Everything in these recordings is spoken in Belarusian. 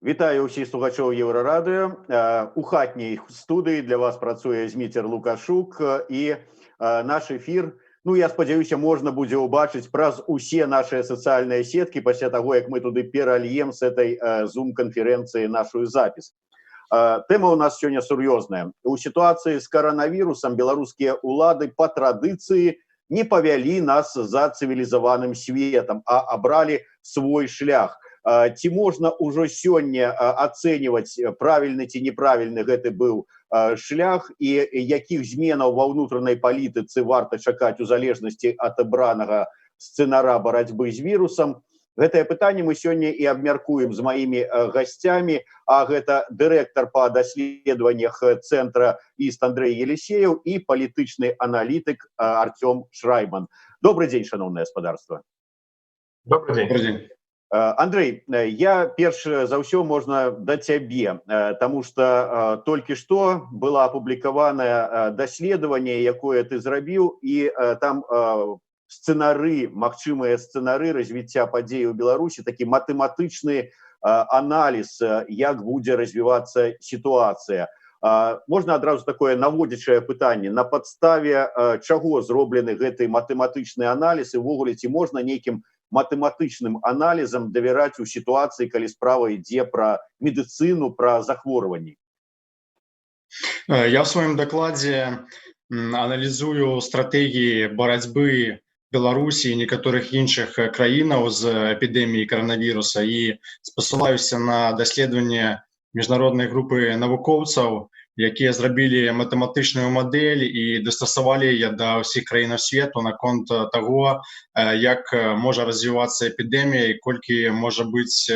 Вітаю ўсіх слухачоў Еўрарадыё. У хатняй студыі для вас працуе Зміцер Лукашук, і наш эфір, ну, я спадзяюся, можна будзе ўбачыць праз усе нашыя сацыяльныя сеткі пасля таго, як мы туды перальем с этой зум-канферэнцыі нашу запіс. Тэма у нас сёння сур'ёзная. У сітуацыі з каранавірусам беларускія ўлады па традыцыі не павялі нас за цывілізаваным светам, а абралі свой шлях. Ці можна ўжо сёння ацэньваць, правільны ці неправільны гэты быў шлях, і якіх зменаў ва ўнутранай палітыцы варта чакаць у залежнасці ад абранага сцэнара барацьбы з вірусам? Гэтае пытанне мы сёння і абмяркуем з маімі гасцямі, а гэта дырэктар па даследаваннях цэнтра ІСТ Андрэй Елісееў і палітычны аналітык Арцём Шрайман. Добрый дзень, шаноўнае спадарства. Добрый день. Добрый день. Андрэй, я перш за ўсё, можна, да цябе, таму что толькі што была апублікаваная даследаванне, якое ты зрабіў, і там сцэнары, магчымыя сцэнары развіцця падзей у Беларусі, такі матэматычны аналіз, як будзе развівацца сітуацыя. Можна адразу такое наводзячае пытанне: на падставе чаго зроблены гэты матэматычны аналіз і увогуле ці можна нейкім матэматычным аналізам давяраць у сітуацыі, калі справа ідзе пра медыцыну, пра захворванні? Я в сваім дакладзе аналізую стратэгіі барацьбы Беларусі і некаторых іншых краінаў з эпідэміяй каранавіруса і спасылаюся на даследаванне міжнароднай групы навукоўцаў, якія зрабілі матэматычную мадэль і дастасавалі яе да ўсіх краінаў свету наконт таго, як можа развівацца эпідэмія і колькі можа быць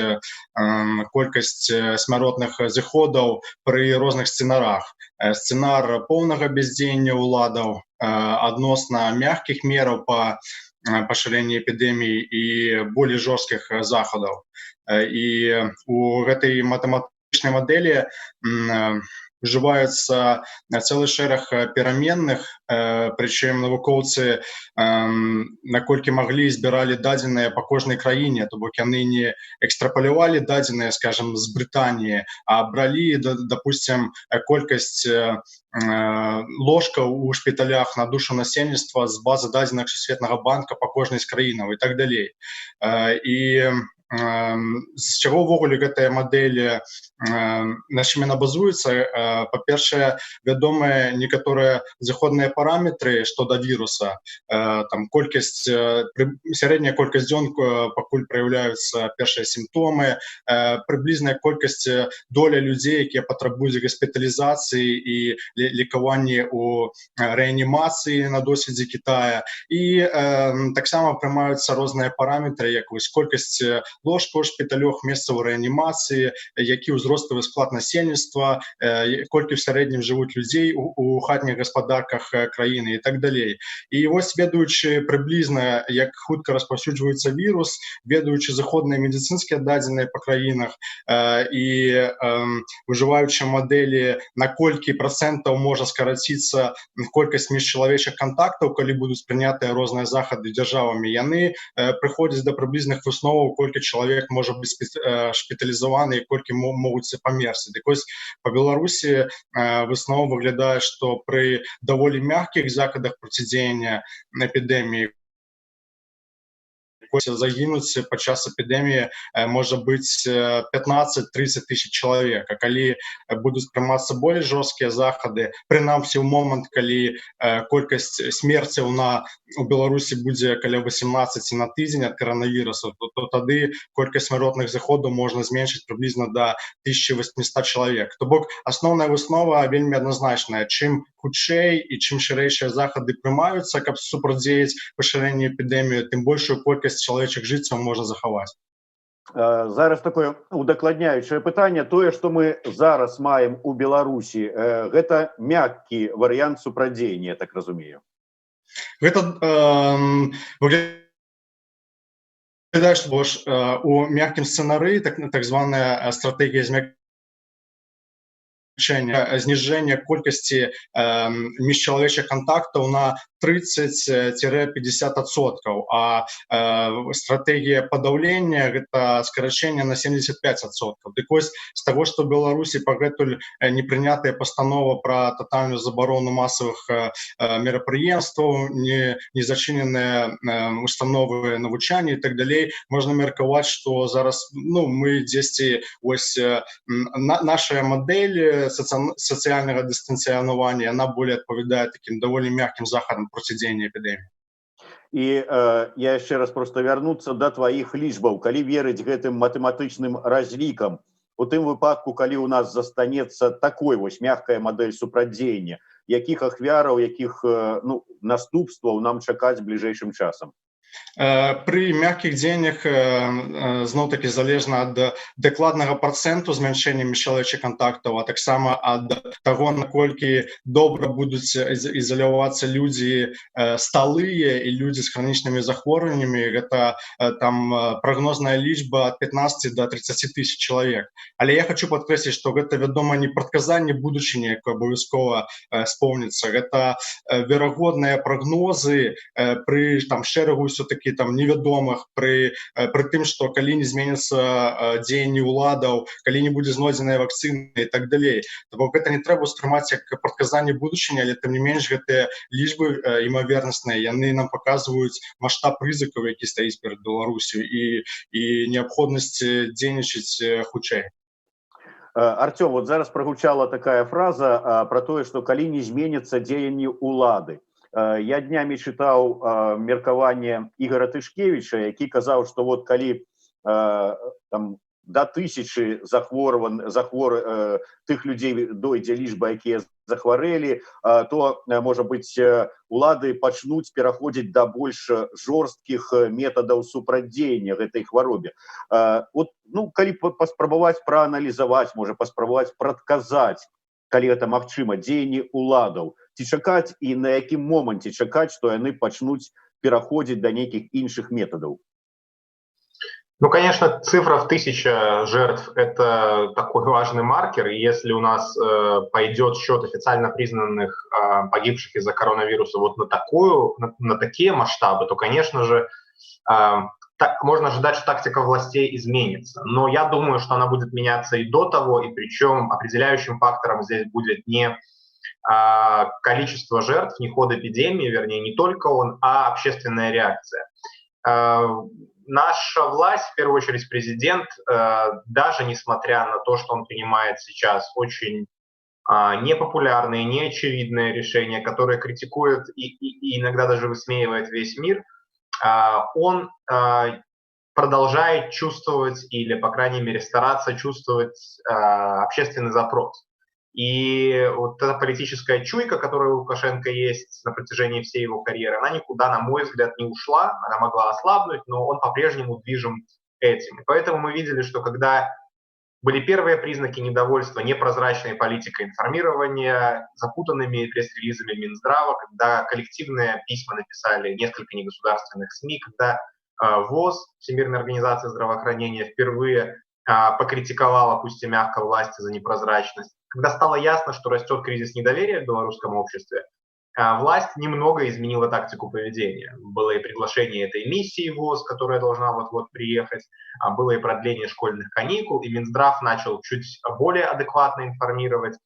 колькасць смяротных зыходаў пры розных сцэнарах. Сцэнар поўнага бяздзеяння ўладаў, адносна мягкіх мераў па пашырэнні эпідэміі і болей жорсткіх захадаў. І у гэтай матэматычнай мадэлі ужываюцца цэлы шэраг пераменных, прычым навукоўцы, наколькі маглі, збіралі дадзеныя па кожнай краіне, то бок яны не экстрапалявалі дадзеныя, скажем, з Брытаніі, а бралі, допустим, колькасць ложкаў у шпіталях на душу насельніцтва з базы дадзеных Сусветнага банка па кожнай з краінаў і так далей. І з чаго ўвогуле гэтая мадэль, на чым яна базуецца? Па-першае, вядомыя некаторыя зыходныя параметры што да віруса, там колькасць, сярэдняя колькасць дзён, пакуль праяўляюцца першыя сімптомы, прыблізная колькасць, доля людзей, якія патрабуюць гаспіталізацыі і лекаванні у рэанімацыі на досведзе Китая, і таксама прымаюцца розныя параметры, як вось колькасць ложкаў у шпіталях, месцаў рэанімацыі, які ўзроставы склад насельніцтва, колькі в сярэднім жывуць людзей у хатніх гаспадарках краіны і так далей. І вось, ведаючы прыблізна, як хутка распаўсюджваецца вірус, ведаючы зыходныя медыцынскія дадзеныя па краінах і ужываючы мадэлі, на колькі працэнтаў можа скараціцца колькасць міжчалавечых кантактаў, калі будуць прынятыя розныя захады дзяржавамі, яны прыходзяць да прыблізных высноваў, колькі чалавек можа быць шпіталізаваны і колькі могуць памерці. Дык вось, па Беларусі выснова выглядае, што пры даволі мягкіх захадах процідзеяння эпідэміі загінуць падчас эпідэміі можа быць 15-30 тысяч чалавек, а калі будуць прымацца болей жорсткія захады, прынамсі ў момант, калі колькасць смерцяў на у Беларусі будзе каля 18 на тыдзень ад каранавірусу, то тады колькасць смяротных зыходаў можна зменшыць прыблізна да 1800 чалавек. То бок асноўная выснова вельмі адназначная: чым хутчэй і чым шырэйшыя захады прымаюцца, каб супрацьдзеяць пашырэнню эпідэмію, тым большую колькасць чалавечых жыццяў можна захаваць. Зараз такое удакладняючае пытанне: тое, што мы зараз маем у Беларусі, гэта мяккі варыянт супрацьдзеяння, так разумею? Гэта выглядае, што ж у мяккім сцэнары, так званая стратэгія змякчэння, зніжэння колькасці міжчалавечых кантактаў на 30-50%, а стратэгія падаўлення — гэта скарачэнне на 75%. Дык вось, з таго, што Беларусі пагэтуль не прынятая пастанова пра тотальную забарону масавых мерапрыемстваў, не зачыненыя установы навучання і так далей, можна меркаваць, што зараз, ну, мы дзесьці ось наша мадэль сацыяльнага дыстанцыянавання, она более адпавядае таким даволі мягкім захадам процідзеяння эпідэміі. І я яшчэ раз просто вярнуцца да тваіх лічбаў. Калі верыць гэтым матэматычным разлікам, у тым выпадку, калі у нас застанецца такой вось мягкая мадэль супрацьдзеяння, якіх ахвяраў, якіх ну, наступстваў нам чакаць бліжэйшым часам? Пры мяккіх дзеяннях, зноў-такі залежна ад дакладнага працэнту змяншэння міжчалавечых кантактаў, а таксама ад таго, наколькі добра будуць ізалявацца людзі сталыя і людзі з хранічнымі захворваннямі, гэта там прагнозная лічба ад 15 до 30 тысяч чалавек. Але я хочу падкрэсліць, што гэта, вядома, не прадказанне будучыні, якое абавязкова споўніцца. Гэта верагодныя прагнозы пры там шэрагу все-таки там невядомых, пры тым, что калі не зменяцца дзеянні ўладаў, калі не будзе знойдзеная вакцына і так далей. То бок гэта не трэба ўспрымаць як прадказанне будучыні, але тым не менш гэтыя лічбы імавернасныя, яны нам паказваюць маштаб рызыкаў, які стаіць перад Беларусю, і неабходнасць дзейнічаць хутчэй. Артём, вот зараз прагучала такая фраза про тое, што калі не зменяцца дзеянні улады. Я днямі чытаў меркаванне Ігора Тышкевіча, які казаў, што вот калі там до 1000 захворван захвор тых людзей дойдзе лічба, якія захварэлі, то, можа быць, улады пачнуць пераходзіць да больш жорсткіх метадаў супрацьдзеяння гэтай хваробе. Вот, ну, калі паспрабаваць прааналізаваць, можа, паспрабаваць прадказаць, калі гэта магчыма, дзеянні уладаў, ці чакаць і на якім моманце чакаць, што яны пачнуць пераходзіць да нейкіх іншых метадаў? Ну, конечно, цифра в 1000 жертв – это такой важный маркер. И если у нас пойдет счет официально признанных погибших из-за коронавируса вот на такие масштабы, то, конечно же, так, можно ожидать, что тактика властей изменится. Но я думаю, что она будет меняться и до того, и причем определяющим фактором здесь будет не количество жертв, не ход эпидемии, вернее, не только он, а общественная реакция. Наша власть, в первую очередь президент, даже несмотря на то, что он принимает сейчас очень непопулярные, неочевидные решения, которые критикует и иногда даже высмеивает весь мир, он продолжает чувствовать или, по крайней мере, стараться чувствовать общественный запрос. И вот эта политическая чуйка, которая у Лукашенко есть на протяжении всей его карьеры, она никуда, на мой взгляд, не ушла, она могла ослабнуть, но он по-прежнему движим этим. И поэтому мы видели, что когда были первые признаки недовольства непрозрачной политикой информирования, запутанными пресс-релизами Минздрава, когда коллективные письма написали несколько негосударственных СМИ, когда ВОЗ, Всемирная организация здравоохранения, впервые покритиковала, пусть и мягко, власти за непрозрачность, когда стало ясно, что растет кризис недоверия в белорусском обществе, власть немного изменила тактику поведения. Было и приглашение этой миссии ВОЗ, которая должна вот-вот приехать, было и продление школьных каникул, и Минздрав начал чуть более адекватно информировать,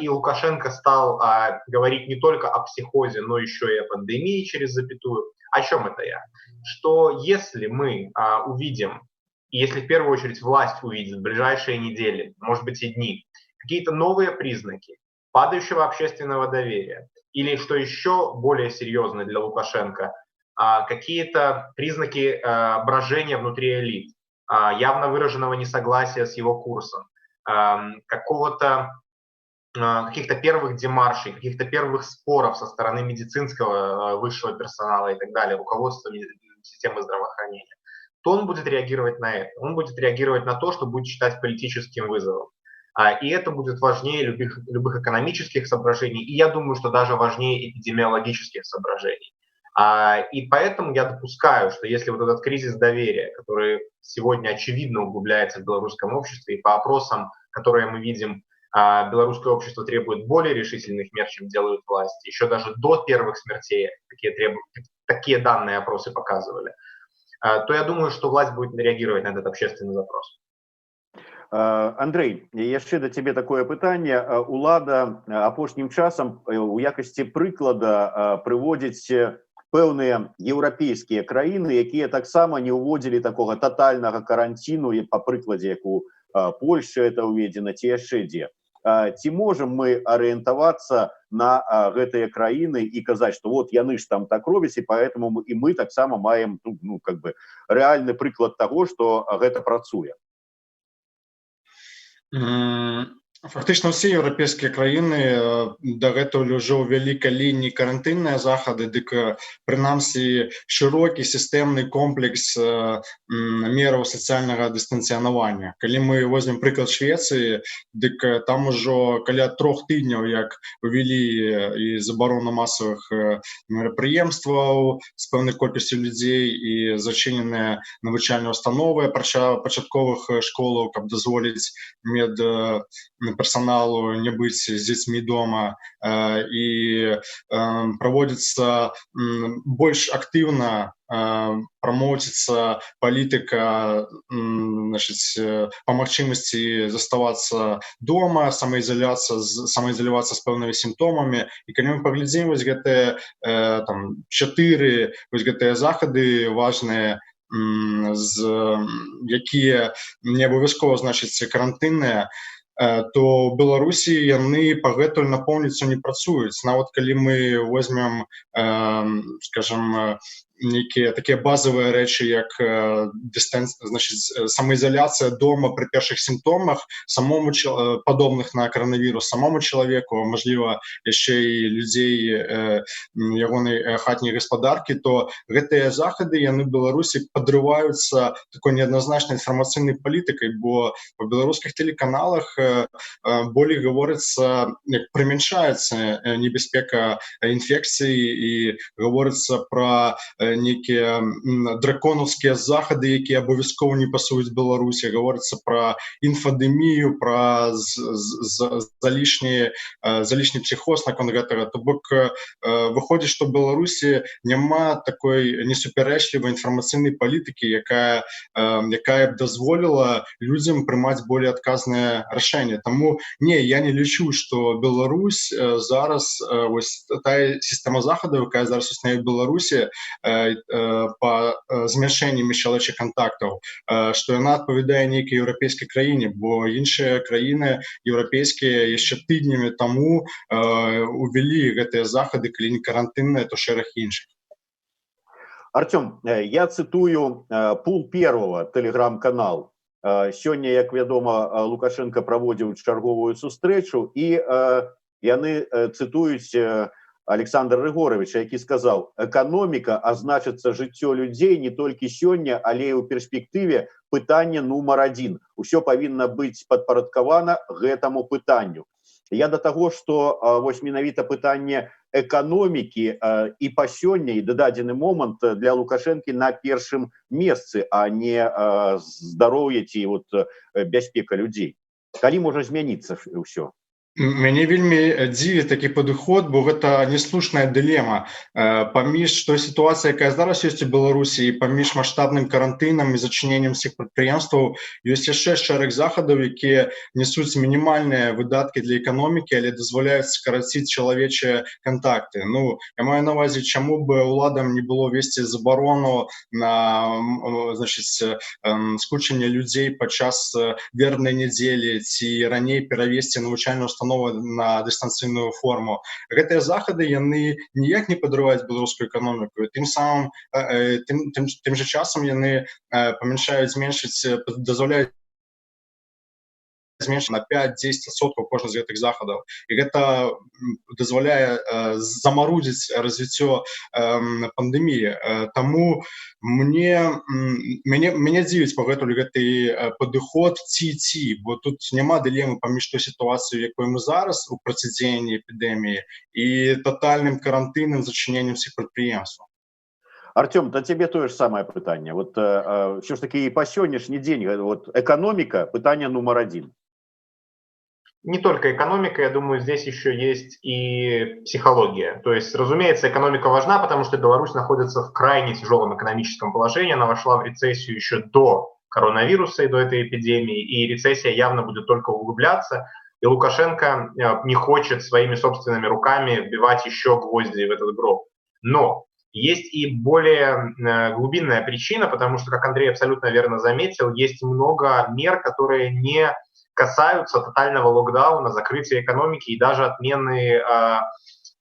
и Лукашенко стал говорить не только о психозе, но еще и о пандемии через запятую. О чем это я? Что если мы увидим, и если в первую очередь власть увидит в ближайшие недели, может быть и дни, какие-то новые признаки падающего общественного доверия, или, что еще более серьезно для Лукашенко, какие-то признаки брожения внутри элит, явно выраженного несогласия с его курсом, каких-то первых демаршей, каких-то первых споров со стороны медицинского высшего персонала и так далее, руководства системы здравоохранения, то он будет реагировать на это. Он будет реагировать на то, что будет считать политическим вызовом. И это будет важнее любых экономических соображений, и я думаю, что даже важнее эпидемиологических соображений. И поэтому я допускаю, что если вот этот кризис доверия, который сегодня очевидно углубляется в белорусском обществе, и по опросам, которые мы видим, Белорусское общество требует более решительных мер, чем делают власти. Еще даже до первых смертей такие данные опросы показывали. То я думаю, что власть будет реагировать на этот общественный запрос. Андрей, яшчэ да цябе такое пытанне. Улада апошнім часам у якасці прыклада прыводзіць пэўныя еўрапейскія краіны, якія таксама не ўводзілі такога татальнага каранціну, і па прыкладзе, як у Польшчы это ўведзена, ці яшчэ дзе. Ці можам мы арыентавацца на гэтыя краіны і казаць, што вот яны ж там так робяць, і поэтому мы таксама маем, ну, как бы рэальны прыклад таго, што гэта працуе? Фактычна ўсе еўрапейскія краіны дагэтуль ужо ўвялі, калі не карантынныя захады, дык прынамсі шырокі сістэмны комплекс мераў сацыяльнага дыстанцыянавання. Калі мы возьмем прыклад Швецыі, дык там ужо каля 3 тыдняў як увялі і забарону масавых мерапрыемстваў з пэўнай колькасцю людзей, і зачыненыя навучальныя установы, апрача пачатковых школаў, каб дазволіць мед персоналу не быць з дзецьмі дома, і праводзіцца больш актыўна, прамоціцца палітыка, значыць, па магчымасці заставацца дома, самаізалявацца з пэўнымі сімптомамі. І калі мы паглядзім вось гэтыя там чатыры вось гэтыя захады важныя, з якія не абавязкова, значыць, карантынныя, то ў Беларусі яны пагэтуль напоўніцу не працуюць. Нават калі мы возьмем, скажем, нейкія такія базавыя рэчы, як значыць, самаізаляцыя дома пры першых сімптомах самому падобных на каранавірус самому чалавеку, мажліва, яшчэ і людзей ягонай хатняй гаспадаркі, то гэтыя захады, яны Беларусі падрываюцца такой неадназначнай інфармацыйнай палітыкай, бо па беларускіх тэлеканалах болей гаворыцца, як прымяншаецца небяспека інфекцыі, і гаворыцца пра нейкія драконаўскія захады, якія абавязкова не пасуюць Беларусі, гаворыцца пра інфадэмію, пра залішні псіхоз наконт гэтага. То бок выходзіць, што Беларусі няма такой несупярэчлівай інфармацыйнай палітыкі, якая б дазволіла людзям прымаць болей адказнае рашэнне. Таму не, я не лічу, што Беларусь зараз, вось тая сістэма захадаў, якая зараз існуе ў Беларусі па змяншэнні міжчалавечых кантактаў, што яна адпавядае нейкай еўрапейскай краіне, бо іншыя краіны еўрапейскія яшчэ тыднямі таму увялі гэтыя захады, калі не карантынныя, то шэраг іншых. Артём, я цытую «Пул первого» тэлеграм-канал. Сёння, як вядома, Лукашенко праводзіў чарговую сустрэчу, і яны цытуюць Александра Рыгоравіча, які сказаў: «Эканоміка, а значыцца, жыццё людзей не толькі сёння, але і ў перспектыве, пытанне нумар адзін. Усё павінна быць падпарадкавана гэтаму пытанню». Я да таго, што вось менавіта пытанне эканомікі і па сёння, і да дадзены момант для Лукашэнкі на першым месцы, а не здароўе ці вот бяспека людзей. Калі можа змяніцца ўсё? Мяне вельмі дзівіць такі падыход, бо гэта неслушная дылема паміж той сітуацыяй, якая зараз ёсць у Беларусі, і паміж маштабным карантынам і зачыненнем усіх прадпрыемстваў ёсць яшчэ шэраг захадаў, якія несуць мінімальныя выдаткі для эканомікі, але дазваляюць скараціць чалавечыя кантакты. Ну, я маю на увазе, чаму бы ўладам не было весці забарону на, значыць, скучанне людзей падчас вербнай нядзелі ці раней перавесці навучальную установу на дыстанцыйную форму? Гэтыя захады, яны ніяк не падрываюць беларускую эканоміку, тым самым тым же часам яны памяншаюць, зменшыць, дазваляюць зменш на 5-10% кожны з гэтых захадаў, і гэта дазваляе замарудзіць развіццё пандэміі. Таму мне мяне мяне дзівіць пагэтуль гэты падыход ці, бо тут няма дылемы паміж той сітуацыяй, якой мы зараз у процідзеянні эпідэміі, і татальным карантынным зачыненнем усіх прадпрыемстваў. Артём, да цябе тое ж самае пытанне. Вот ўсё ж такі і па сённяшні дзень вот эканоміка — пытанне нумар адзін. Не только экономика, я думаю, здесь еще есть и психология. То есть, разумеется, экономика важна, потому что Беларусь находится в крайне тяжелом экономическом положении. Она вошла в рецессию еще до коронавируса и до этой эпидемии, и рецессия явно будет только углубляться. И Лукашенко не хочет своими собственными руками вбивать еще гвозди в этот гроб. Но есть и более глубинная причина, потому что, как Андрей абсолютно верно заметил, есть много мер, которые не касаются тотального локдауна, закрытия экономики и даже отмены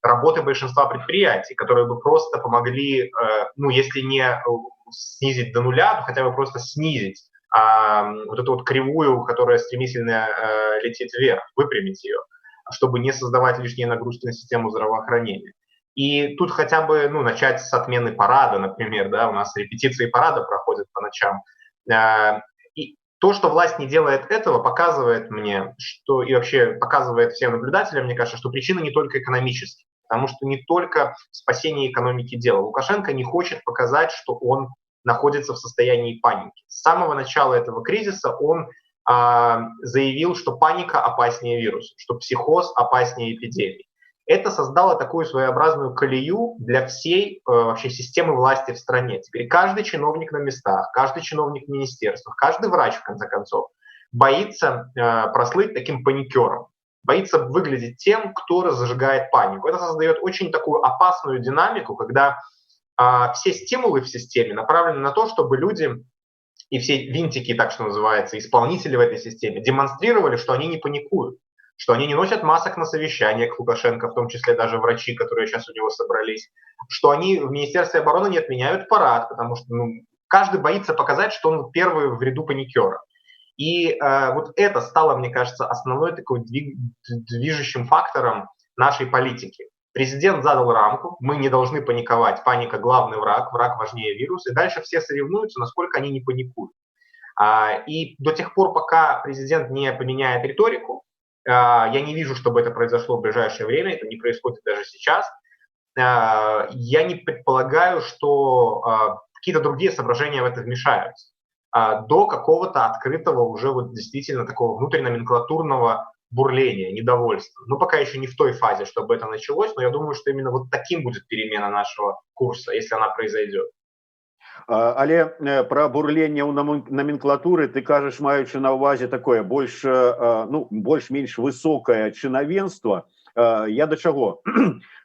работы большинства предприятий, которые бы просто помогли, ну, если не снизить до нуля, то хотя бы просто снизить вот эту вот кривую, которая стремительно летит вверх, выпрямить ее, чтобы не создавать лишние нагрузки на систему здравоохранения. И тут хотя бы, ну, начать с отмены парада, например, да, у нас репетиции парада проходят по ночам. И то, что власть не делает этого, показывает мне, что и вообще показывает всем наблюдателям, мне кажется, что причина не только экономическая, потому что не только в спасении экономики дело. Лукашенко не хочет показать, что он находится в состоянии паники. С самого начала этого кризиса он заявил, что паника опаснее вируса, что психоз опаснее эпидемии. Это создало такую своеобразную колею для всей вообще системы власти в стране. Теперь каждый чиновник на местах, каждый чиновник в министерствах, каждый врач, в конце концов, боится прослыть таким паникером, боится выглядеть тем, кто разжигает панику. Это создает очень такую опасную динамику, когда все стимулы в системе направлены на то, чтобы люди и все винтики, так что называется, исполнители в этой системе, демонстрировали, что они не паникуют, что они не носят масок на совещаниях к Лукашенко, в том числе даже врачи, которые сейчас у него собрались, что они в Министерстве обороны не отменяют парад, потому что, ну, каждый боится показать, что он первый в ряду паникера. И вот это стало, мне кажется, основной такой движущим фактором нашей политики. Президент задал рамку, мы не должны паниковать, паника – главный враг, враг важнее вируса, и дальше все соревнуются, насколько они не паникуют. И до тех пор, пока президент не поменяет риторику, я не вижу, чтобы это произошло в ближайшее время, это не происходит даже сейчас. Я не предполагаю, что какие-то другие соображения в это вмешаются. До какого-то открытого уже вот действительно такого внутренноменклатурного бурления, недовольства. Ну, пока еще не в той фазе, чтобы это началось, но я думаю, что именно вот таким будет перемена нашего курса, если она произойдет. Але пра бурленне ў наменклатуры ты кажаш, маючы на ўвазе такое больш, ну, больш-менш высокае чынавенства. Я да чаго?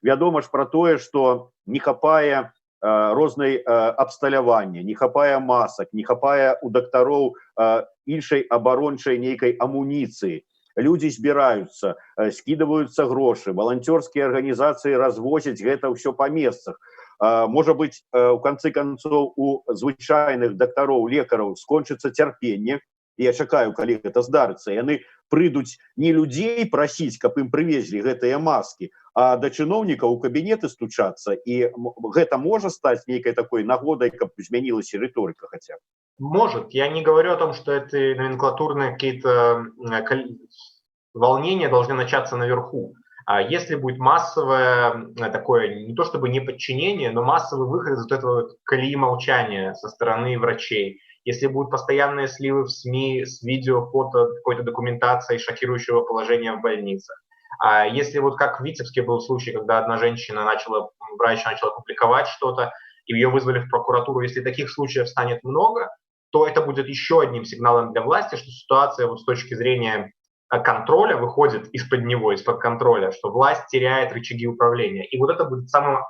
Вядома ж пра тое, што не хапае рознай абсталявання, не хапае масак, не хапае у дактароў іншай абарончай нейкай амуніцыі. Людзі збіраюцца, скідваюцца грошы, валанцёрскія арганізацыі развозяць гэта ўсё па месцах. Можа быць, у канцы канцоў у звычайных дактароў, лекараў скончыцца цярпенне. Я чакаю, калі гэта здарыцца. Яны прыйдуць не людзей прасіць, каб ім прывезлі гэтыя маскі, а да чыноўнікаў у кабінеты стучацца. І гэта можа стаць нейкай такой нагодай, каб змянілася рыторыка хаця б. Может. Я не говорю о том, что это номенклатурные какие-то волнения должны начаться наверху. А если будет массовое такое, не то чтобы неподчинение, но массовый выход из вот этого вот колеи молчания со стороны врачей, если будут постоянные сливы в СМИ с видео, фото, какой-то документацией шокирующего положения в больницах, а если вот как в Витебске был случай, когда одна женщина начала, врач начала публиковать что-то, и ее вызвали в прокуратуру, если таких случаев станет много, то это будет еще одним сигналом для власти, что ситуация вот с точки зрения контроля выходит из-под него, из-под контроля, что власть теряет рычаги управления. И вот это будет самым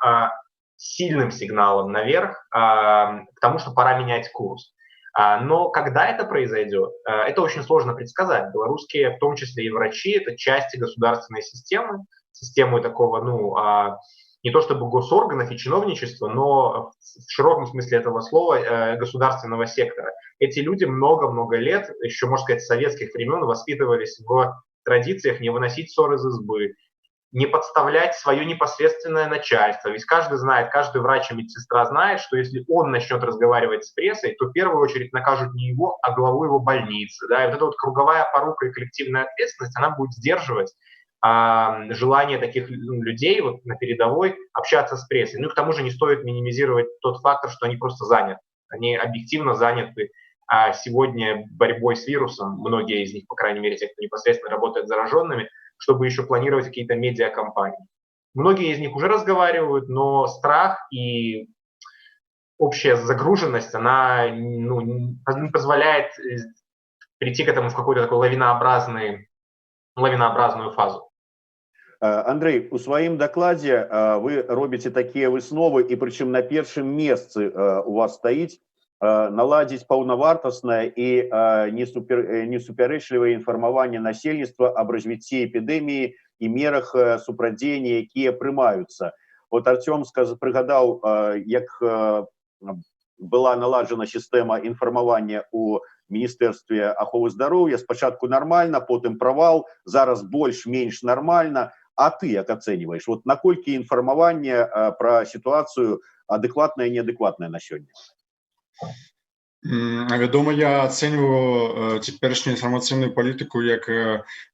сильным сигналом наверх, к тому, что пора менять курс. Но когда это произойдет, это очень сложно предсказать. Белорусские, в том числе и врачи, это части государственной системы, системы такого, ну, не то чтобы госорганов и чиновничества, но в широком смысле этого слова государственного сектора. Эти люди много-много лет, еще, можно сказать, с советских времен, воспитывались в традициях не выносить ссор из избы, не подставлять свое непосредственное начальство. Ведь каждый знает, каждый врач и медсестра знает, что если он начнет разговаривать с прессой, то в первую очередь накажут не его, а главу его больницы. Да? И вот эта вот круговая порука и коллективная ответственность, она будет сдерживать желание таких людей вот на передовой общаться с прессой. Ну и к тому же не стоит минимизировать тот фактор, что они просто заняты. Они объективно заняты сегодня борьбой с вирусом, многие из них, по крайней мере, те, кто непосредственно работает с зараженными, чтобы еще планировать какие-то медиакомпании. Многие из них уже разговаривают, но страх и общая загруженность, она, ну, не позволяет прийти к этому в какую-то такую лавинообразную фазу. Андрей, у сваім дакладзе вы робіце такія высновы, і прычым на першым месцы у вас стаіць наладзіць паўнавартаснае і несупярэчлівае інфармаванне насельніцтва аб развіцці эпідэміі і мерах супрацьдзеяння, якія прымаюцца. Вот Артём прыгадаў, як была наладжана сістэма інфармавання у міністэрстве аховы здароўя: спачатку нармальна, потым правал, зараз больш-менш нармальна. А ты як ацэньваеш, вот наколькі інфармаванне пра сітуацыю адэкватнае, неадэкватнае на сёння? Вядома, я ацэньваю цяперашнюю інфармацыйную палітыку як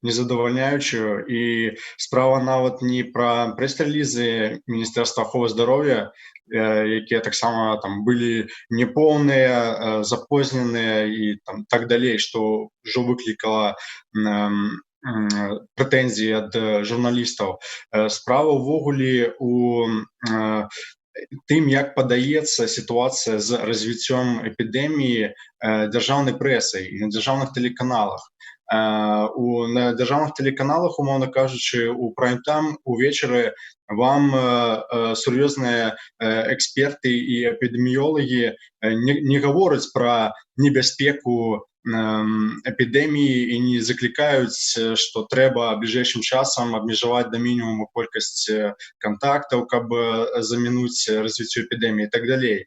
незадавальняючую, і справа нават не пра прэс-рэлізы Міністэрства аховы здароўя, якія таксама там былі непоўныя, запозненыя і там так далей, што ўжо выклікала прэтэнзіі ад журналістаў. Справа ўвогуле у тым, як падаецца сітуацыя з развіццём эпідэміі дзяржаўнай прэсай і на дзяржаўных тэлеканалах. На дзяржаўных тэлеканалах, умоўна кажучы, у прайм-тайм увечары вам сур'ёзныя эксперты і эпідэміёлагі не гавораць пра небяспеку эпідэміі і не заклікаюць, што трэба бліжэйшым часам абмежаваць да мінімуму колькасць кантактаў, каб замінуць развіццю эпідэміі, так далей.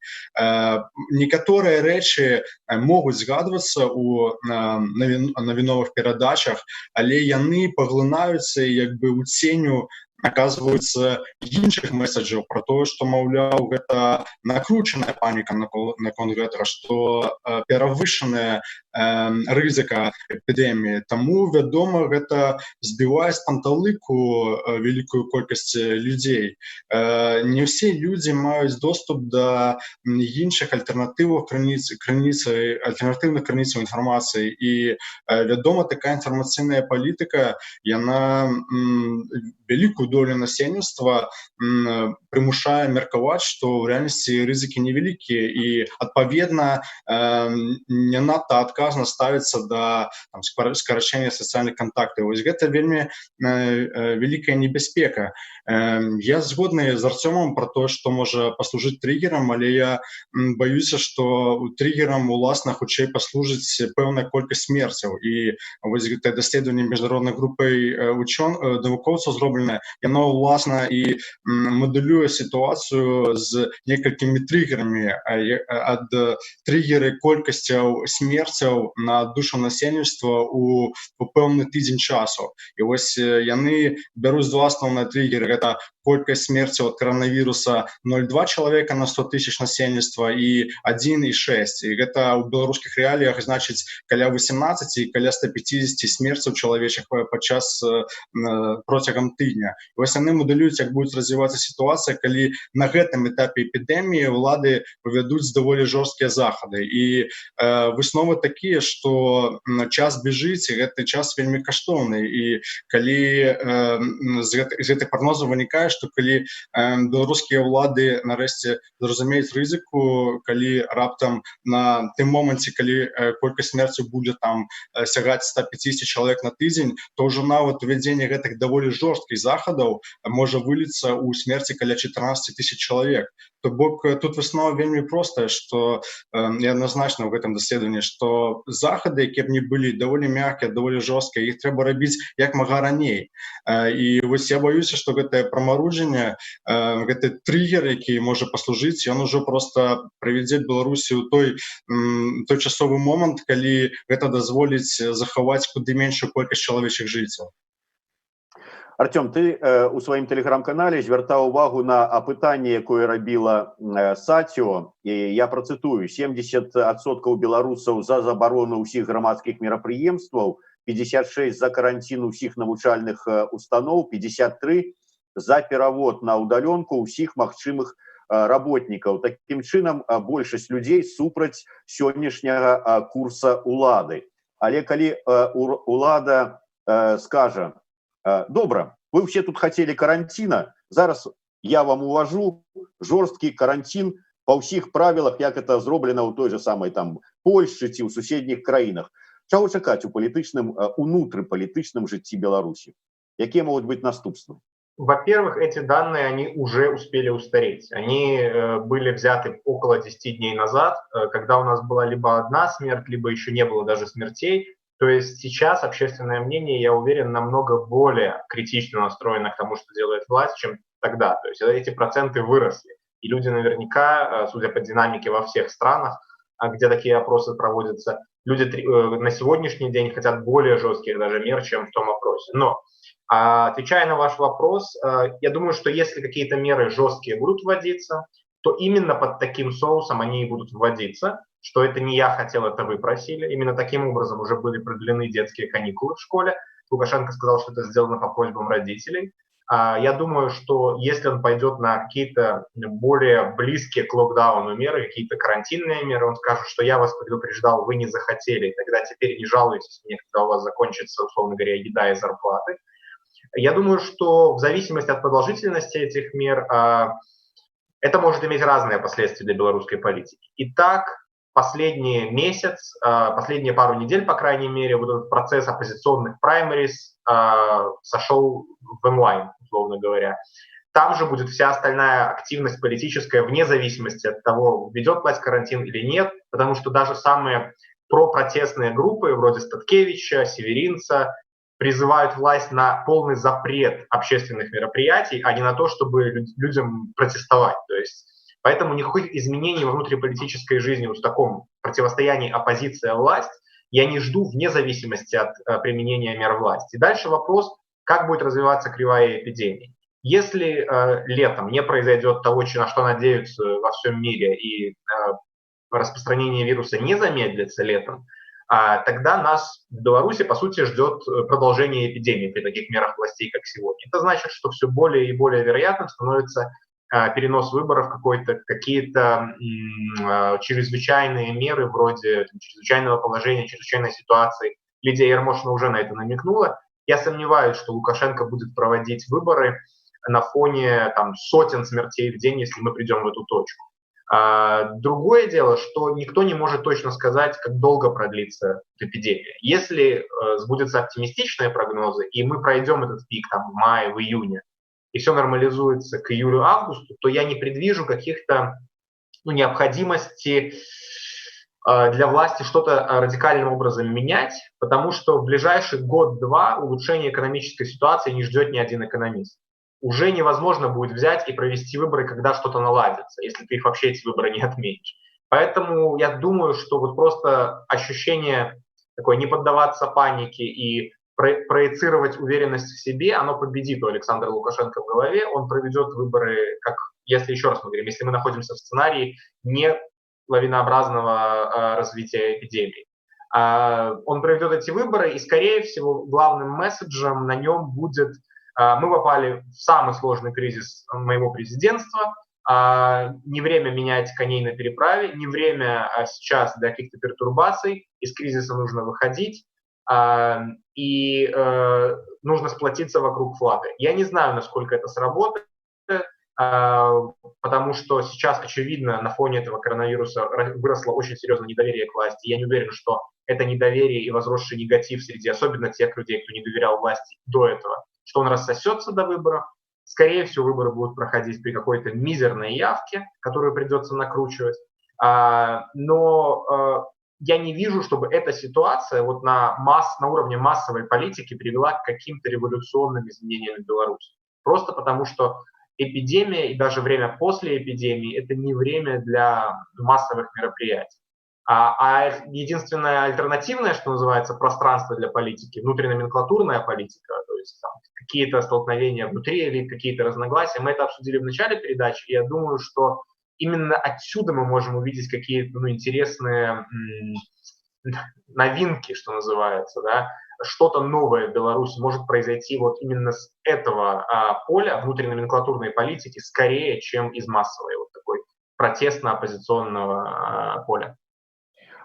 Некаторыя рэчы могуць згадвацца у навіновых перадачах, але яны паглынаюцца, як бы ў ценю аказваюцца іншых месседжаў про тое, што, маўляў, гэта накручаная паніка наконт гэтага, што перавышаная рызыка эпідэміі. Таму, вядома, гэта збівае з панталыку вялікую колькасць людзей. Не ўсе людзі маюць доступ да іншых альтэрнатывах крыніц, крыніцы, альтэрнатыўных крыніцаў інфармацыі, і, вядома, такая інфармацыйная палітыка, яна вялікую долю насельніцтва прымушае меркаваць, што ў рэальнасці рызыкі невялікія, і, адпаведна, не надта адказна ставіцца да там скарачэння сацыяльных кантактаў. Вось гэта вельмі вялікая небяспека. Я згодны з Арцёмам про то, што можа паслужыць трыггерам, але я баюся, што трыггерам уласна хутчэй паслужыць пэўная колькасць смерцяў. І вось гэтае даследаванне міжнароднай групай вучон навукоўцаў зробленае, яно ўласна і мадэлюе сітуацыю з некалькімі трыггерамі: ад трыггеры колькасцяў смерцяў на душу насельніцтва у пэўны тыдзень часу. І вось яны бяруць два асноўныя трыггеры: гэта колькасць смерцяў ад каранавіруса 0,2 чалавека на 100 тысяч насельніцтва і 1,6, і гэта ў беларускіх рэаліях значыць каля 18 і каля 150 смерцяў чалавечых падчас процягам тыдня. Вось яны мадэлююць, як будзе развівацца сітуацыя, калі на гэтым этапе эпідэміі ўлады павядуць даволі жорсткія захады, і высновы такія, што час бяжыць, і гэты час вельмі каштоўны. І калі з гэтых прагнозаў вынікае, што калі беларускія ўлады нарэшце зразумеюць рызыку, калі раптам на тым моманце, калі колькасць смерцяў будзе там сягаць 150 чалавек на тыдзень, то ўжо нават увядзенне гэтых даволі жорсткіх захадаў можа выліцца ў смерці каля 14 тысяч чалавек. То бок тут выснова вельмі простая, што і адназначна ў гэтым даследаванні, што захады, якія б не былі даволі мяккія, даволі жорсткія, іх трэба рабіць як мага раней. І вось я баюся, што гэтае прамаруджанне, гэты трыггер, які можа паслужыць, ён ужо просто прывядзе Беларусі ў той часовы момант, калі гэта дазволіць захаваць куды меншую колькасць чалавечых жыццяў. Артём, ты у сваім тэлеграм-канале звяртаў увагу на апытанне, якое рабіла Саціо, і я працытую: 70% беларусаў за забарону ўсіх грамадскіх мерапрыемстваў, 56 за каранцін усіх навучальных устаноў, 53 за перавод на ўдалёнку ўсіх магчымых работнікаў. Такім чынам, большасць людзей супраць сённяшняга курса улады. Але калі улада скажа: «Добра, вы все тут хотели каранціна, зараз я вам увожу жорсткі каранцін па ўсіх правілах, як это зроблена ў той же самай там Польшчы ці ў суседніх краінах», чаго чакаць у палітычным, унутрыпалітычным жыцці Беларусі? Якія могуць быць наступствы? Во-первых, эти данные, они уже успели устареть. Они были взяты около 10 дней назад, когда у нас была либо одна смерть, либо еще не было даже смертей. То есть сейчас общественное мнение, я уверен, намного более критично настроено к тому, что делает власть, чем тогда. То есть эти проценты выросли. И люди наверняка, судя по динамике во всех странах, где такие опросы проводятся, люди на сегодняшний день хотят более жестких даже мер, чем в том опросе. Но, отвечая на ваш вопрос, я думаю, что если какие-то меры жесткие будут вводиться, то именно под таким соусом они и будут вводиться, что это не я хотел, это вы просили. Именно таким образом уже были продлены детские каникулы в школе. Лукашенко сказал, что это сделано по просьбам родителей. Я думаю, что если он пойдет на какие-то более близкие к локдауну меры, какие-то карантинные меры, он скажет, что я вас предупреждал, вы не захотели, тогда теперь не жалуйтесь мне, когда у вас закончится, условно говоря, еда и зарплаты. Я думаю, что в зависимости от продолжительности этих мер это может иметь разные последствия для белорусской политики. Итак, последний месяц, последние пару недель, по крайней мере, вот этот процесс оппозиционных праймериз сошел в онлайн, условно говоря. Там же будет вся остальная активность политическая, вне зависимости от того, ведет власть карантин или нет, потому что даже самые пропротестные группы, вроде Статкевича, Северинца, призывают власть на полный запрет общественных мероприятий, а не на то, чтобы людям протестовать. То есть поэтому никаких изменений во внутриполитической жизни вот в таком противостоянии оппозиция-власть я не жду вне зависимости от применения мер власти. Дальше вопрос, как будет развиваться кривая эпидемии. Если летом не произойдет того, на что надеются во всем мире, и распространение вируса не замедлится летом, тогда нас в Беларуси, по сути, ждет продолжение эпидемии при таких мерах властей, как сегодня. Это значит, что все более и более вероятным становится перенос выборов, какие-то чрезвычайные меры вроде там чрезвычайного положения, чрезвычайной ситуации. Лидия Ермошина уже на это намекнула. Я сомневаюсь, что Лукашенко будет проводить выборы на фоне там сотен смертей в день, если мы придем в эту точку. Другое дело, что никто не может точно сказать, как долго продлится эпидемия. Если сбудутся оптимистичные прогнозы, и мы пройдем этот пик там в мае, в июне, и все нормализуется к июлю-августу, то я не предвижу каких-то, ну, необходимости для власти что-то радикальным образом менять, потому что в ближайший год-два улучшение экономической ситуации не ждет ни один экономист. Уже невозможно будет взять и провести выборы, когда что-то наладится, если ты их вообще, эти выборы, не отменишь. Поэтому я думаю, что вот просто ощущение такое не поддаваться панике и проецировать уверенность в себе, оно победит у Александра Лукашенко в голове, он проведет выборы, как, если еще раз мы говорим, если мы находимся в сценарии не лавинообразного развития эпидемии. Он проведет эти выборы, и, скорее всего, главным месседжем на нем будет: мы попали в самый сложный кризис моего президентства, не время менять коней на переправе, не время сейчас для каких-то пертурбаций, из кризиса нужно выходить, и нужно сплотиться вокруг флага. Я не знаю, насколько это сработает, потому что сейчас, очевидно, на фоне этого коронавируса выросло очень серьезное недоверие к власти. Я не уверен, что это недоверие и возросший негатив среди особенно тех людей, кто не доверял власти до этого, что он рассосется до выборов. Скорее всего, выборы будут проходить при какой-то мизерной явке, которую придется накручивать. Но я не вижу, чтобы эта ситуация вот на уровне массовой политики привела к каким-то революционным изменениям в Беларуси. Просто потому, что эпидемия и даже время после эпидемии – это не время для массовых мероприятий. А единственное альтернативное, что называется, пространство для политики, внутренноменклатурная политика, то есть там какие-то столкновения внутри или какие-то разногласия, мы это обсудили в начале передачи, и я думаю, что именно отсюда мы можем увидеть какие-то, ну, интересные новинки, что называется, да, что-то новое в Беларуси может произойти вот именно с этого поля внутренненоменклатурной политики скорее, чем из массовой вот такой. Протестно-оппозиционного поля.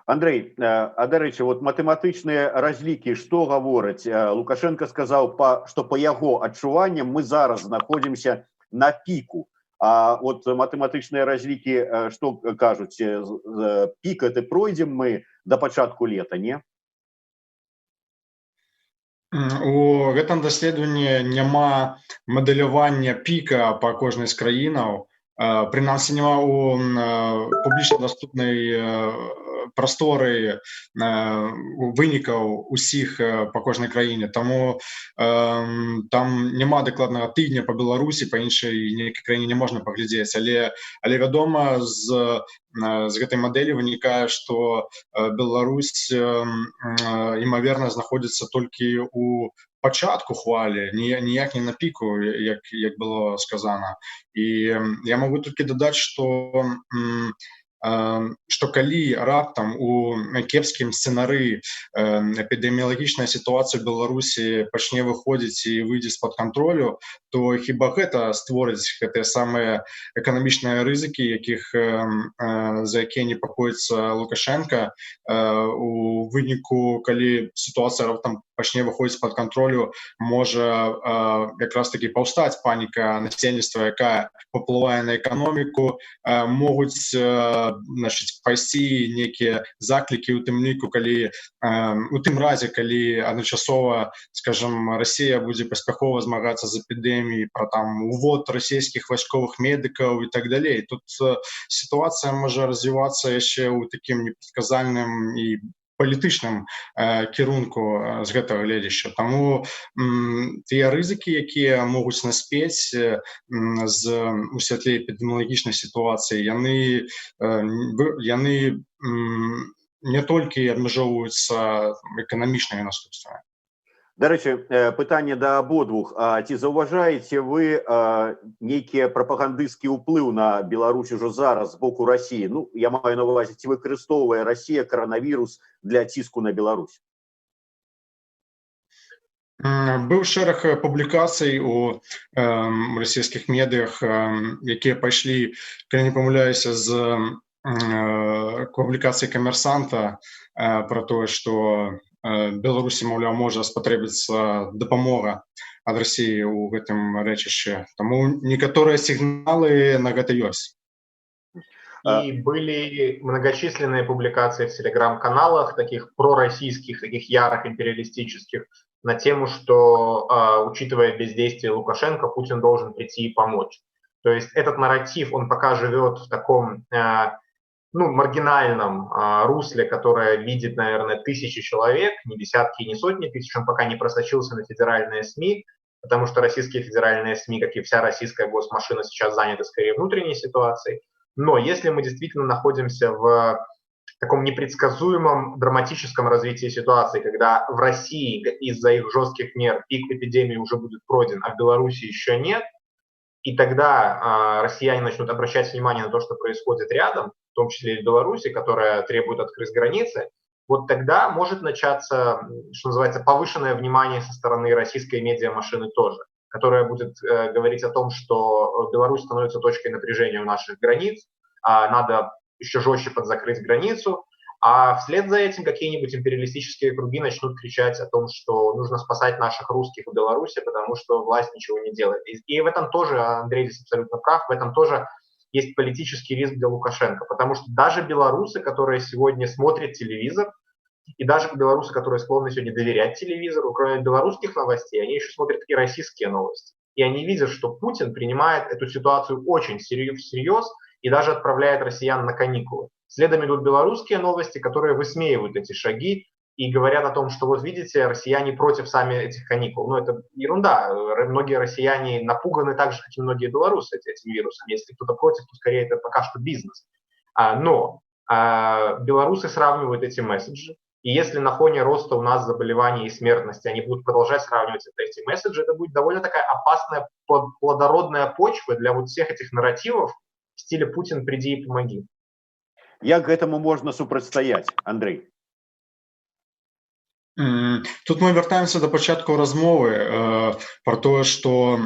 Андрей, а дарэчы, вот матэматычныя разлікі што гавораць? Лукашэнка сказаў, што па яго адчуванням мы зараз знаходзімся на піку. А вот матэматычныя разлікі што кажуць? Пік это пройдзем мы до пачатку лета, не? У гэтым даследаванні няма мадэлявання піка па кожнай з краінаў, прынамсі няма у публічна даступнай прасторы вынікаў усіх па кожнай краіне. Таму там няма дакладнага тыдня па Беларусі, па іншай нейкай краіне не можна паглядзець, але вядома, з гэтай мадэлі вынікае, што Беларусь, імаверна, знаходзіцца толькі у пачатку хвалі, ніяк не на піку, як было сказана. І я могу толькі дадаць, што калі раптам у кепскім сцэнары эпідэміялагічная сітуацыя Беларусі пачне выходзіць і выйдзе з-пад кантролю, то хіба гэта створыць гэтыя самыя эканамічныя рызыкі, якіх за якія непакоіцца Лукашэнка? У выніку, калі сітуацыя раптам пачне выходзіць з-пад кантролю, можа якраз таки паўстаць паніка насельніцтва, якая паўплывае на эканоміку, могуць, значыць, пайсці нейкія заклікі, у тым ліку калі у тым разе, калі адначасова, скажем, Расія будзе паспяхова змагацца з эпідэміяй, пра там увод расійскіх вайсковых медыкаў і так далей. Тут сітуацыя можа развівацца яшчэ ў такім непрадказальным і палітычным кірунку з гэтага гледзяшча. Таму тыя рызыкі, якія могуць наспець з у святле эпідэміялагічнай сітуацыі, яны не толькі абмяжоўваюцца эканамічнымі наступствамі. Дарэчы, пытанне да абодвух. А ці заўважаеце вы нейкі прапагандысцкі ўплыў на Беларусь ужо зараз з боку Расіі? Ну, я маю на увазе, ці выкарыстоўвае Расія каранавірус для ціску на Беларусь? Быў шэраг публікацый у расійскіх медыях, якія пайшлі, калі не памыляюся, з публікацыі «Камерсанта» пра тое, што Беларусі, маўляў, можа спатрэбіцца дапамога ад Расіі ў гэтым рэчышчы. Таму некаторыя сігналы на гэта ёсць. И были многочисленные публикации в телеграм-каналах, таких пророссийских, таких ярых империалистических, на тему, что, учитывая бездействие Лукашенко, Путин должен прийти и помочь. То есть этот нарратив, он пока живет в таком, ну, маргинальном русле, которое видит, наверное, тысячи человек, не десятки и не сотни тысяч, он пока не просочился на федеральные СМИ, потому что российские федеральные СМИ, как и вся российская госмашина, сейчас заняты скорее внутренней ситуацией. Но если мы действительно находимся в таком непредсказуемом драматическом развитии ситуации, когда в России из-за их жестких мер пик эпидемии уже будет пройден, а в Беларуси еще нет, и тогда россияне начнут обращать внимание на то, что происходит рядом, в том числе и в Беларуси, которая требует открыть границы, вот тогда может начаться, что называется, повышенное внимание со стороны российской медиамашины тоже, которая будет говорить о том, что Беларусь становится точкой напряжения у наших границ, надо еще жестче подзакрыть границу, а вслед за этим какие-нибудь империалистические круги начнут кричать о том, что нужно спасать наших русских в Беларуси, потому что власть ничего не делает. И в этом тоже, Андрей здесь абсолютно прав, в этом тоже есть политический риск для Лукашенко, потому что даже белорусы, которые сегодня смотрят телевизор, и даже белорусы, которые склонны сегодня доверять телевизору, кроме белорусских новостей, они еще смотрят и российские новости. И они видят, что Путин принимает эту ситуацию очень всерьез и даже отправляет россиян на каникулы. Следом идут белорусские новости, которые высмеивают эти шаги и говорят о том, что вот видите, россияне против сами этих каникул. Ну, это ерунда. Многие россияне напуганы так же, как и многие белорусы этим вирусом. Если кто-то против, то скорее это пока что бизнес. Но белорусы сравнивают эти месседжи. И если на фоне роста у нас заболеваний и смертности они будут продолжать сравнивать эти месседжи, это будет довольно такая опасная плодородная почва для вот всех этих нарративов в стиле «Путин, приди и помоги». Як гэтаму можна супрацьстаяць, Андрей? Тут мы вяртаемся до пачатку размовы пра тое, што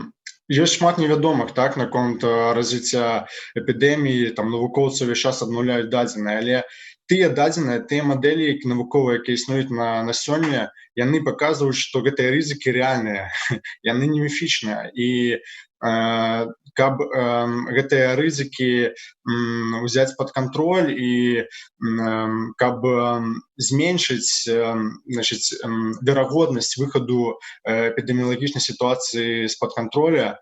Ёсць шмат невядомых, так, наконт развіцця эпідэміі, там навукоўцы ўвесь час абнуляюць дадзеныя, але тыя дадзеныя, тыя мадэлі навуковыя, якія існуюць на сёння, яны паказваюць, што гэтыя рызыкі рэальныя, яны не міфічныя. І каб гэтыя рызыкі узяць пад кантроль і каб зменшыць, значыць, верагоднасць выхаду эпідэміялагічнай сітуацыі з-пад кантроля,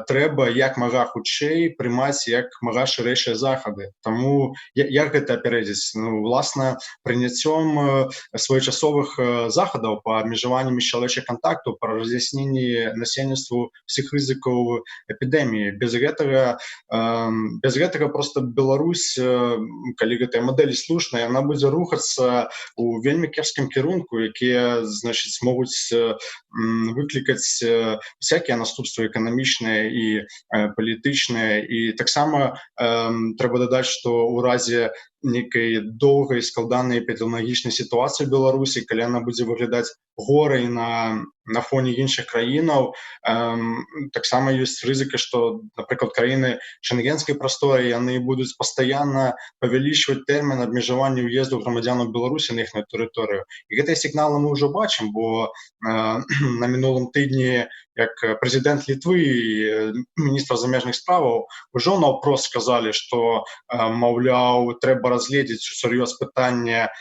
трэба як мага хутчэй прымаць як мага шырэйшыя захады. Таму як гэта апярэдзіць? Ну, уласна, прыняццём своечасовых захадаў па абмежаванні міжчалавечых кантактаў, па раз'ясненні насельніцтву всех рызыкаў эпідэміі. Без гэтага просто Беларусь, калі гэтая мадэль слушная, яна будзе рухацца у вельмі кепскім кірунку, якія, значыць, могуць выклікаць всякія наступствы эканамічныя і палітычныя. І таксама трэба дадаць, што ў разе нейкай доўгай, складанай эпідэміялагічнай сітуацыі Беларусі, калі яна будзе выглядаць горай на фоне іншых краінаў, таксама ёсць рызыка, што, напрыклад, краіны Шэнгенскай прасторы, яны будуць пастаянна павялічваць тэрмін абмежавання ўезду грамадзянаў Беларусі на іхную тэрыторыю. І гэтыя сігналы мы ўжо бачым, бо на мінулым тыдні як прэзідэнт Літвы і міністр замежных справаў ужо наўпрост сказалі, што, маўляў, трэба разгледзець усур'ёз пытанне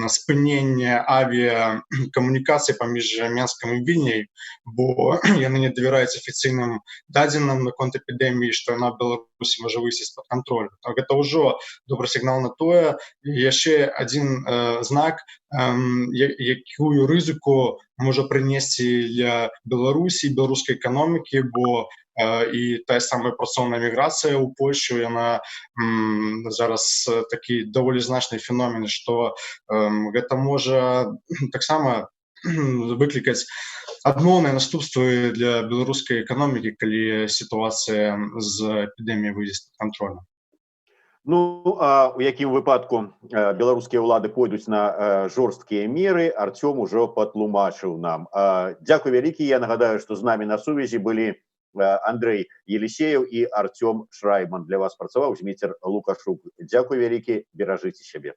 спынення авіякамунікацый паміж Менскам і Вільняй, бо яны не давяраюць афіцыйным дадзеным наконт эпідэміі, што яна Беларусі можа выйсці з-пад кантролю. Так, гэта ўжо добры сігнал на тое, яшчэ адзін знак, якую рызыку можа прынесці для Беларусі, беларускай эканомікі, бо і тая самая працоўная міграцыя ў Польшу, яна зараз такі даволі значны феномен, што гэта можа таксама выклікаць адмоўныя наступствы для беларускай эканомікі, калі сітуацыя з эпідэміяй выйдзе з-пад кантролю. Ну, а у якім выпадку беларускія ўлады пойдуць на жорсткія меры, Арцём ужо патлумачыў нам. Дзякуй вялікі. Я нагадаю, што з намі на сувязі былі Андрэй Елісееў і Арцём Шрайман. Для вас працаваў Зміцер Лукашук. Дзякуй вялікі, беражыце сябе.